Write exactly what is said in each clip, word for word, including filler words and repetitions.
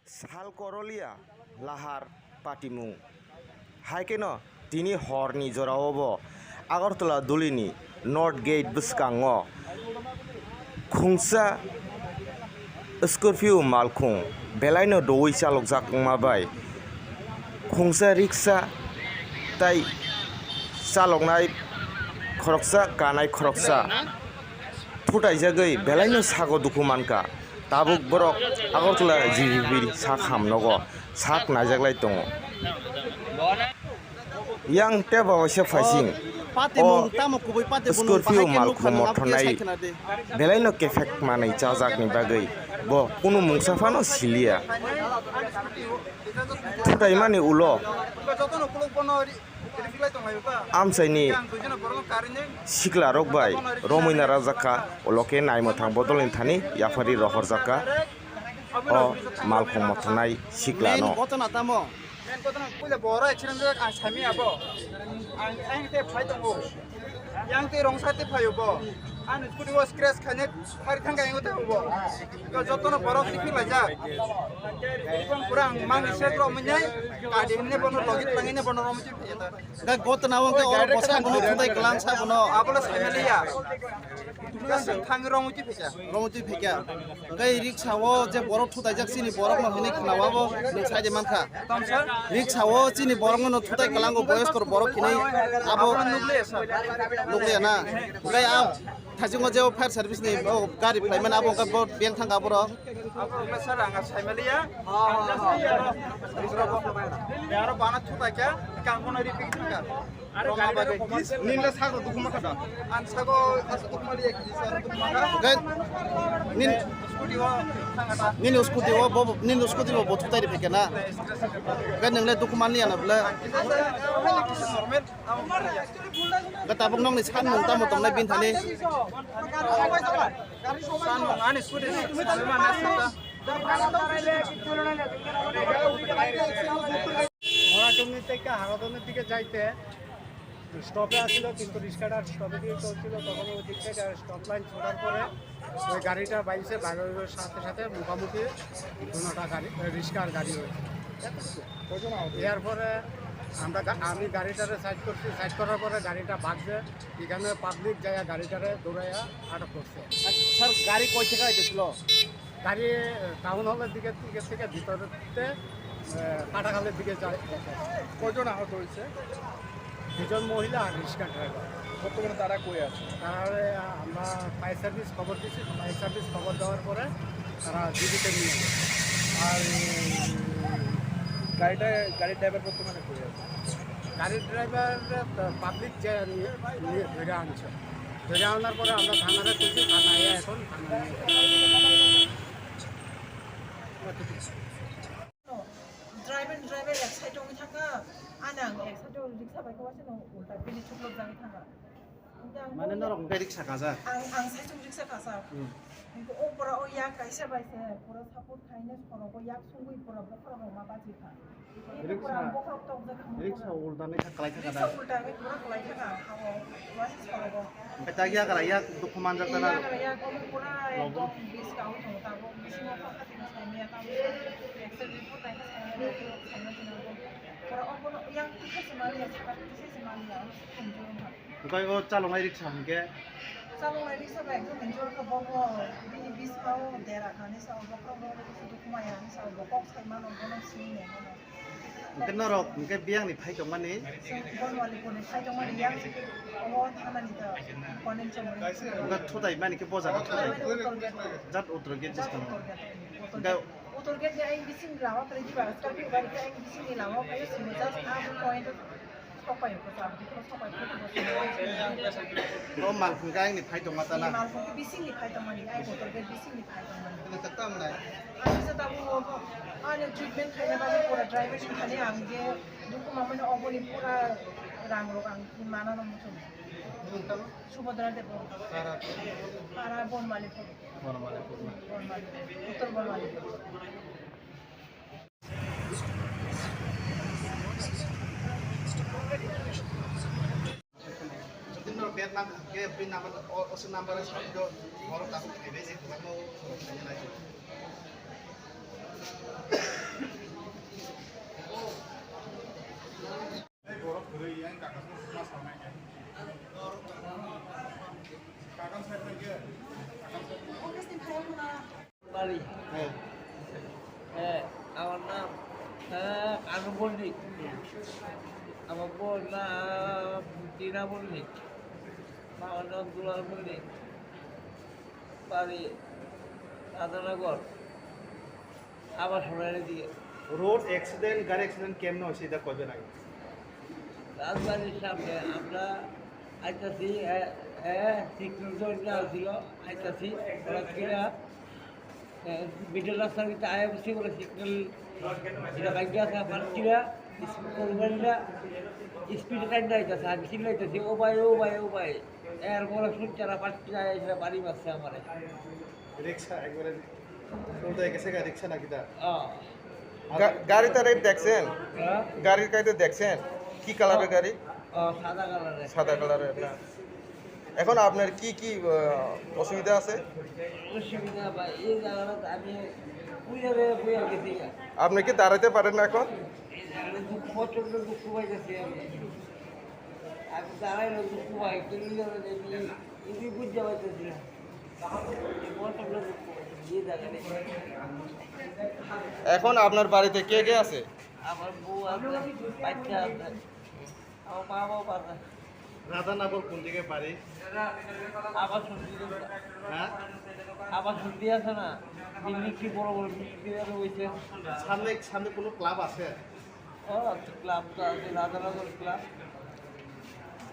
Sal korolia lahar patimung. Hai kheno tini horni jorao bo Agartala dulini North Gate bwskango khungsa Scorpio malkhung belaino doui chalokjak wngma bai khungsa riksa tai chaloknai khoroksa kanai khoroksa thutaijagwi belaino sago dukhu mankha. Tabuk borok Agartala G B B sak ham nogo sak naijaklai tongo. Yang tebo waisa phaising. Patimung tamo kubui patimung Scorpio malkhung mothornai belaino kefek manwi chajakni bagwi bo kunu mungsa phano siliya. Thutaimani ulo amchaini siklarok bai romwi narajakha, ulo khe naimwthang bodolni thani yaphari rohorjakha o malkhung mothornai siklano. Main gotona tamo? Main gotona puila bo oro accident jak, ang saimaya bo. Ang, ang te phai tongo. Yang te rongsa te phaio bo. Ani scooty o scratch khaine phari thangkha, ang te bo. Jotono borok rikhi laijak. Pura ang mangni set rok mwnai, kadi hwnwi bono logi twlangwi bono romwi twi phaiya ta. Hwnkhe gotona o hwnkhe oro bwskango no thutai kwlang sa bono. Abono saimaliya. Hwnkhe swng thangwi romwi twi phaikha. Romwi twi phaikha. Hwnkhe riksa o je borok thutaijak chini borok no hinwi khwna o abo nwng sai de mankha. Tamo sir? Riksa o chini borok no thutai kwlango boyoskor borok hinwi abo. Abono nukliya sir. Nukliya na? Hwnkhe a thaichungo je o fire service ni o gari phlaimani abo hwnkhe bo beng thangkha borok. Abo wngkha sir, ang saimaliya. Aro bana thupaikha, kang bono ripik thangkha. Ninle sago dukuma khada. Ang sago asa dukuma liya kiji sir, dukuma kha. Gai, nin, Scooty o thangkha ta. Nini scooty o, bo, nini scooty bo, bo thutai ripikha na. Gai, ningle dukuma liya na bole. Kisa sir, kisa normal, amo kha. Gai, tabuk nokni sanmung tamo tongnai bini thani. Sanmung ani scooty ni, ani ma na sita. মোরাটুন্নি থেকে হারাধনের দিকে যাইতে স্টপে আসছিল, কিন্তু রিক্সাটা স্টপে দিয়ে চলছিল। তখন ওই দিক থেকে স্টপ লাইন ছোড়ার পরে ওই গাড়িটা বাইসে বাইরের সাথে সাথে মুখামুখি দুটা গাড়ি, রিক্সা আর গাড়ি হয়েছে। এরপরে আমরা গা-, আমি গাড়িটারে সাইড করছি, সাইড করার পরে গাড়িটা ভাগছে, এখানে পাবলিক যায় গাড়িটারে দৌড়াইয়া আটক করছে। আচ্ছা, স্যার, গাড়ি কই থেকে আইতেছিল? গাড়ি টাউন হলের দিকে, দিকে থেকে ভিতরেতে, আহ, কাটাখালের দিকে যায়। কয়জন আহত হয়েছে? দুজন মহিলা আর রিক্সা ড্রাইভার। বর্তমানে তারা কই আছে? তারা, আহ, আমরা ফায়ার সার্ভিস খবর দিয়েছি, ফায়ার সার্ভিস খবর দেওয়ার পরে তারা জিবিতে নিয়ে গেছে। আর গাড়িটা, গাড়ির ড্রাইভার বর্তমানে কই আছে? গাড়ির ড্রাইভার, আহ, পাবলিক যে নিয়ে, নিয়ে ধরে আনছে। ধরে আনার পরে আমরা থানারে তুলছি, থানায় এখন থানায় নিয়ে যাওয়া হবে। Driver, driver ek side wngwi thangkha, ani ang ek side o riksa bai khe waisa no ulta bini chuklok jagwi thangkha. Hingke ang Mane bo norok hingke riksa kajak? Ang, ang side o riksa kajak. Hmm. Hingke o pura o yak kaisa bai se pura support khaina sorogo yak sungwi pura bokhorok rok ma bachikha. Riksa, riksa ulta ni kha kwlai kha da? Riksa ulta ni pura kwlai kha da, ha o, waisa sorogo. Hingke tak yagra yak dukhu manjak ta na? Yagra yak omo pura ekdom biskang tongo tabuk, bisingo kha kha tini saimaya tabuk. X-ray report nai kha saimaya tabuk, saimaya tongo. Pura obono yang kisa se maliya, saka kisa se maliya, omo se thumjuru wngkha. Hingke o chaloknai riksa hingke? Chaloknai riksa bai ekdom enjoy kha, bo bo bini bismao dera kha hinwi sao, bokhorok rok kisa dukhu maya hinwi sao, bo kok sai mano, bono sini nai mano. Hingke norok hingke biyang ni phai tongmani? Chwng Bonwali pore phai tongmani yang omo thanani ta konin chomri. Hingke thutai mani khe bo jaga thutai? Jat uttor gate. Jat uttor gate. Jat uttor gate. Hingke Uttor gate ni ayang bising ni lama kwrwi diba, Scorpio gari khe ayang bising ni lama o phaio, chwng just a point o sok paio, kwcham, bikhoro sok paio, photo bo swnam. O malkhung khe ayang ni phai tongma ta na? Malkhung khe bising ni phai tongmani, ayang uttor gate bising ni phai tongmani. Ani kisa tabuk o, ani treatment khaina bagwi pura driver ni thani ang je dukhu mamani oboni pura rang rok ang mana no muchung. Subodra Debbarma. Para. Para Bonwali. Bonwali. Bonwali. Uttor Bonwali. Jotino bed number, ke pin number, o, o sim number sa do, moro ta ko kebe je, ko mo ko kebe na. হ্যাঁ। হ্যাঁ, আমার নাম, হ্যাঁ, কানু মল্লিক। আমার বউর নাম টিনা মল্লিক। আমার নাম দুলাল মল্লিক। বাড়ি রাধানগর। আবার শোনার দিকে। রোড অ্যাক্সিডেন্ট, গাড়ি অ্যাক্সিডেন্ট কেমনে হয়েছে এটা কয়দিন আগে? রাজবাড়ির সামনে আমরা আইতাছি, এ, এ, সিগন্যাল জয়েন্ট না ছিল, আইতাছি, হঠাৎ কিনা, এ, মিডল রাস্তার ভিতরে আয়া বসি বলে সিগন্যাল এটা বাইক আছে, হঠাৎ কিনা, স্পিড করবেন না, স্পিড কাইন্ডা আইতাছে, আমি চিল্লাইতাছি, "ও ভাই, ও ভাই, ও ভাই।" এরপরে শুনছে না, হঠাৎ কিনা এসে বাড়ি মারছে আমারে। রিক্সা একবারে উল্টে গেছে গা, রিক্সা নাকি তা? হ্যাঁ। গা-, গাড়িটা রেট দেখছেন? হ্যাঁ? গাড়ির কাইতে দেখছেন? কি কালারের গাড়ি? ও, সাদা কালারের। সাদা কালারের না? এখন আপনার কি কি, আহ, অসুবিধা আছে? অসুবিধা ভাই, এই জায়গাটা আমি বুঝে বুঝে গেছি। আপনি কি দাঁড়াইতে পারেন না এখন? এই জায়গাটা দুঃখ, প্রচণ্ড দুঃখ পাইতেছি আমি। আমি দাঁড়াইলে দুঃখ পাই, কিন্তু এই জায়গাটা আমি, আমি বুঝতে পারতেছি না। এই প্রচণ্ড দুঃখ পাইতেছি, এই জায়গাটা। এখন আপনার বাড়িতে কে কে আছে? আমার বউ আছে, বাচ্চা আছে। আমার মা বাবা আছে। রাধানগর কোন দিকে বাড়ি? আবার শুনছি তো। হ্যাঁ? আবার শুনছি আছে না? বিল্ডিং কি বড় বড় বিল্ডিং দিয়ে হইছে। সামনে, সামনে কোনো ক্লাব আছে? ও, ক্লাব তো আছে, রাধানগর ক্লাব।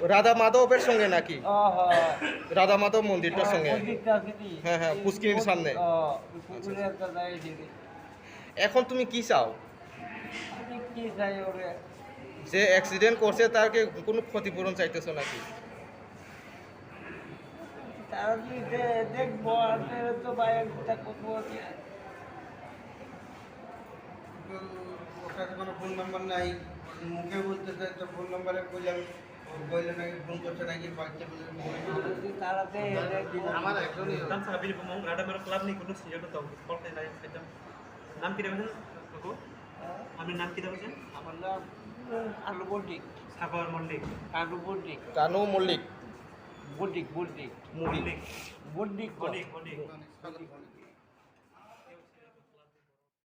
রাধা মাধবের সঙ্গে নাকি? ও, হ্যাঁ। রাধা মাধব মন্দিরটার সঙ্গে? মন্দিরটা আছে কি? হ্যাঁ, হ্যাঁ, পুষ্করিণীর সামনে। ও, পুকুরে আচ্ছা, আচ্ছা। একটা জায়গা আছে। এখন তুমি কি চাও? আমি কি চাই ওরে? যে অ্যাক্সিডেন্ট করছে তার কি কোনো ক্ষতিপূরণ চাইতেছো নাকি? তারা যদি দে-, দেখবো, আর নাহলে তো ভাই একটা করবো আমি। তো ওর কাছে কোনো ফোন নাম্বার নাই, মুখে বলতে চাই তো ফোন নাম্বারে কইলাম, ও কইলে নাকি ফোন করছে নাকি বাচ্চা বলে। যদি তারা দে-, দেখবো। আমার একজনই। Tang sa bini bumung rada mero club ni kunu sini to tong, kol khe nai kaitam. Nam kida bujin? Aku? Hah? Amni nam kida bujin? Amar nam, eh, Kanu Bondik. Sagar Mondik. Kanu Bondik. Kanu Malik. Bondik, Bondik. Malik. Bondik. Bondik. Bondik, Bondik.